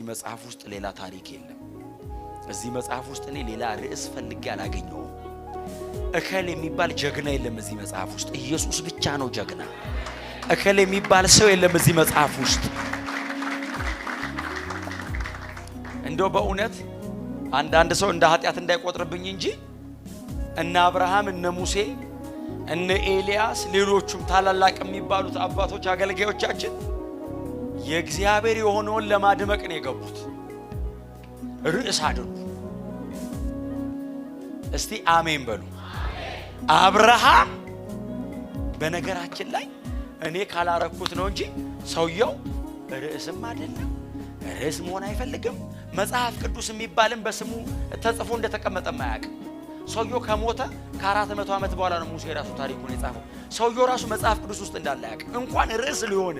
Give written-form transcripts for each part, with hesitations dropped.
መጽሐፍ ውስጥ ሌላ ታሪክ የለም። እዚህ መጽሐፍ ውስጥ እኔ ሌላ ርዕስ ፈልጌ አላገኘውም። እከል የሚባል ጀግና የለም እዚህ መጽሐፍ ውስጥ። ኢየሱስ ብቻ ነው ጀግና። እከል የሚባል ሰው የለም እዚህ መጽሐፍ ውስጥ። እንደው በእውነት አንዳንድ ሰው እንደ ኃጢአት እንዳይቆጥርብኝ እንጂ እነ አብርሃም፣ እነ ሙሴ፣ እነ ኤልያስ፣ ሌሎቹም ታላላቅ የሚባሉት አባቶች አገልጋዮቻችን የእግዚአብሔር የሆነውን ለማድመቅ ነው የገቡት። ርዕስ አይደሉ። እስቲ አሜን በሉ። አብርሃም በነገራችን ላይ እኔ ካላረኩት ነው እንጂ ሰውየው ርዕስም አይደለም፣ ርዕስ መሆን አይፈልግም። መጽሐፍ ቅዱስ የሚባልም በስሙ ተጽፎ እንደተቀመጠ አያውቅም። ሰውየው ከሞተ ከ400 ዓመት በኋላ ነው ሙሴ ራሱ ታሪኩን የጻፈው። ሰውየው ራሱ መጽሐፍ ቅዱስ ውስጥ እንዳለ አያውቅም። እንኳን ርዕስ ሊሆን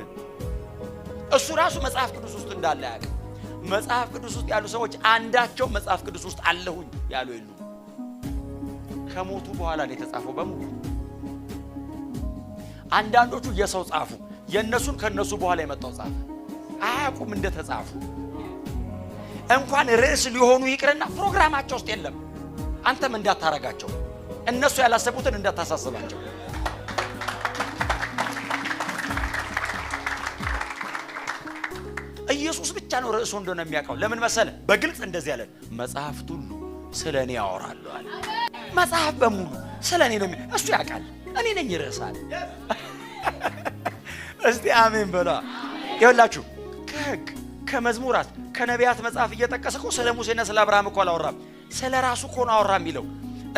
እሱ ራሱ መጽሐፍ ቅዱስ ውስጥ እንዳለ አያውቅም። መጽሐፍ ቅዱስ ውስጥ ያሉ ሰዎች አንዳቸው መጽሐፍ ቅዱስ ውስጥ አለሁኝ ያሉ የሉም። ከሞቱ በኋላ ነው የተጻፈው በሙሉ። አንዳንዶቹ የሰው ጻፉ፣ የእነሱን ከነሱ በኋላ የመጣው ጻፈ። አያውቁም እንደተጻፉ። እንኳን ርዕስ ሊሆኑ ይቅርና ፕሮግራማቸው ውስጥ የለም። አንተም እንዳታረጋቸው፣ እነሱ ያላሰቡትን እንዳታሳስባቸው። ኢየሱስ ብቻ ነው ርዕሱ እንደሆነ የሚያውቀው። ለምን መሰለ? በግልጽ እንደዚህ ያለ መጽሐፍት ሁሉ ስለ እኔ ያወራሉ አለ። መጽሐፍ በሙሉ ስለ እኔ ነው፣ እሱ ያውቃል። እኔ ነኝ ርዕስ አለ። እስቲ አሜን በሏ። ይኸውላችሁ ከሕግ ከመዝሙራት ከነቢያት መጽሐፍ እየጠቀሰ እኮ ስለ ሙሴና ስለ አብርሃም እኮ አላወራም። ስለ ራሱ እኮ ነው አወራ የሚለው።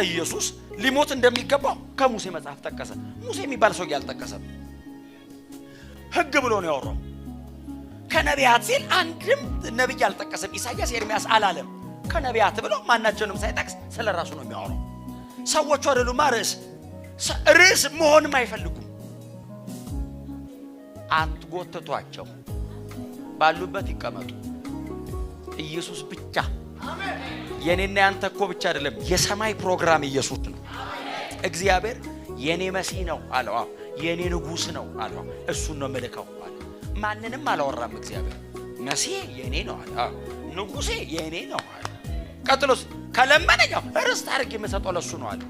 ኢየሱስ ሊሞት እንደሚገባው ከሙሴ መጽሐፍ ጠቀሰ። ሙሴ የሚባል ሰውዬ አልጠቀሰም። ሕግ ብሎ ነው ያወራው። ከነቢያት ሲል አንድም ነቢይ አልጠቀሰም። ኢሳያስ፣ ኤርሚያስ አላለም። ከነቢያት ብሎ ማናቸውንም ሳይጠቅስ ስለ ራሱ ነው የሚያወራው። ሰዎቹ አይደሉማ ርዕስ ርዕስ መሆንም አይፈልጉም። አትጎትቷቸው፣ ባሉበት ይቀመጡ። ኢየሱስ ብቻ የኔና ያንተ እኮ ብቻ አይደለም፣ የሰማይ ፕሮግራም ኢየሱስ ነው። እግዚአብሔር የኔ መሲህ ነው አለው። አዎ የኔ ንጉሥ ነው አለው። እሱን ነው መልከው አለ። ማንንም አላወራም እግዚአብሔር። መሲህ የኔ ነው አለ። አዎ ንጉሴ የኔ ነው አለ። ቀጥሎስ ከለመነኛው ርስት አድርጌ የምሰጠው ለእሱ ነው አለ።